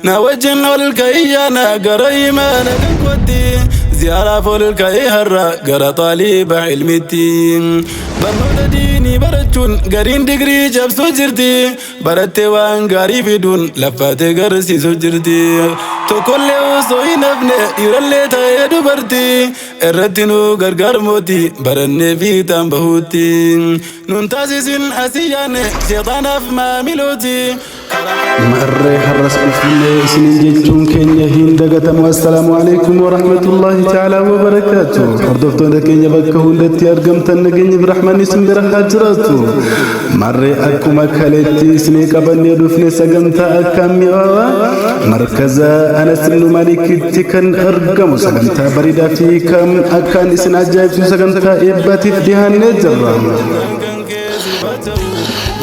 Na wajjin ol ka'iyyaana gara imaana kan kootti, ziyaaraaf ol ka'ee har'a gara xaaliba ilmitti. Barnoota diinii barachuun gariin digrii cabsuu jirti, barattee waan gaarii fiduun laffaatee garsiisuu jirti. Tokkollee osoo hin hafne, dhiirallee ta'ee dubartii, irratti nu gargaarmooti barannee fiixaan bahuutti. Nun taasisin asii yaanne sheexaanaaf maamilooti. Marree har'as dhufnee isiniin jechuun keenya hin dagatamu. Assalaamu alaikum wa rahmatullahi ta'ala wa barakaatu. Hordoftoota keenya bakka hundatti argamtan, nageenyi fi rahmanni isin bira haa jiraatu. Marree akkuma kaleetti isinii qabannee dhufne sagantaa akkaan mi'aawaa markaza Anas ibn Malikitti kan argamu, sagantaa bareedaa fi kan akkaan isin ajaa'ibsiisu sagantaa eebbaatiif dhiyaannee jirra.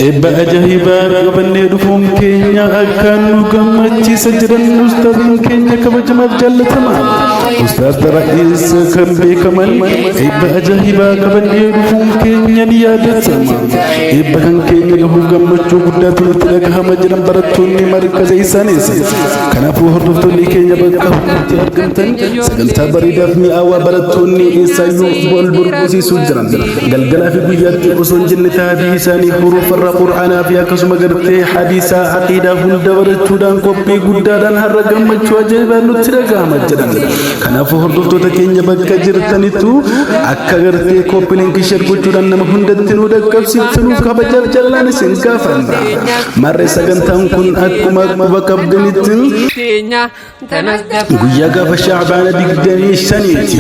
Eebba ajaa'ibaa qabannee dhufuun keenya akkaan nu gammachiisa jedhan ustaaziin keenya kabajamaaf jaallatamaa. Ustaaz Ra'iis kan beekaman eebba ajaa'ibaa qabannee dhufuun keenya ni yaadatama. Eebba kan keenya gahuuf gammachuu guddaatu nutti dhagahama jedhan barattoonni markaza isaaniis. Kanaafuu hordoftoonni keenya bakka hundatti argamtan, sagantaa bareedaaf mi'aawaa barattoonni eessaayyuu wal burqusiisuu jiran. Galgalaa fi guyyaatti osoo hin jenne taadii isaanii hurufarra Qur'aanaa fi akkasuma gartee hadiisaa aqiidaa hunda barachuudhaan qophii guddaadhaan har'a gammachuu ajaa'ibaa nutti dhagahama jedhan. Kanaafuu hordoftoota keenya bakka jirtanittu akka gartee copy link, share gochuudhaan nama hundatti nu dhaqqabsiiftanuuf kabajaaf jaalalaan isin gaafanna. Marree sagantaan kun akkuma quba qabdanitti guyyaa gaafa Shaabaana 25ti,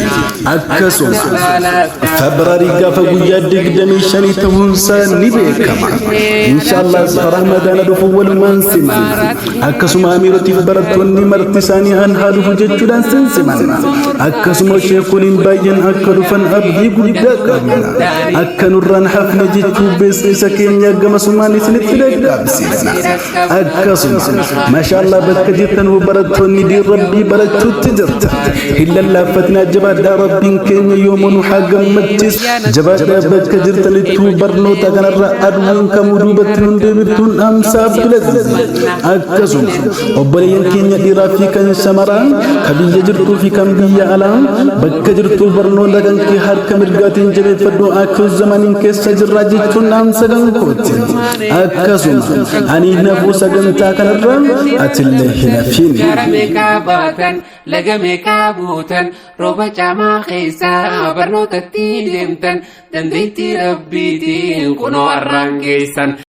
akkasuma Febraarii gaafa guyyaa 25 ta'uunsaa ni beekama. Inshaallah Ramadaana dhufu walumaan simanna. Akkasuma amiirotiif barattoonni marti isaanii an haa dhufu jechuudhaan sin simanna. Akkasuma sheekoliin baay'een akka dhufan abdii guddaa qabna. Akka nurraan hafne jechuu beeksisa keenya gamasumaan isinitti dhaqqabsiisna. Akkasuma maashaallah bakka jirtan barattoonni diin Rabbii barachuutti jirta. Hin lallaaffatinaa, jabaadhaa, Rabbiin keenya yoomuu nu haa gammachiisu. Jabaadhaa, bakka jirtanittuu barnoota kanarra aduun kamuu duubatti nun deebiftuun dhaamsa Abdulaziz. Akkasuma obboleeyyan keenya dhiiraa fi kan shamaraa, kan biyya jirtuu fi kan biyya alaa, bakka jirtuu barnoota kan kee harka mirgaatiin jabeeffadhu, akka zamaniin keessa jirraa jechuun dhaamsa kan kooti. Akkasuma ani hin hafuu sagantaa kanarra, atillee hin hafiin. Gara meeqaa baatan, laga meeqaa buutan, rooba caamaa keessaa barnootatti deemtan, dandeettii Rabbiitiin kunoo har'aan geessan.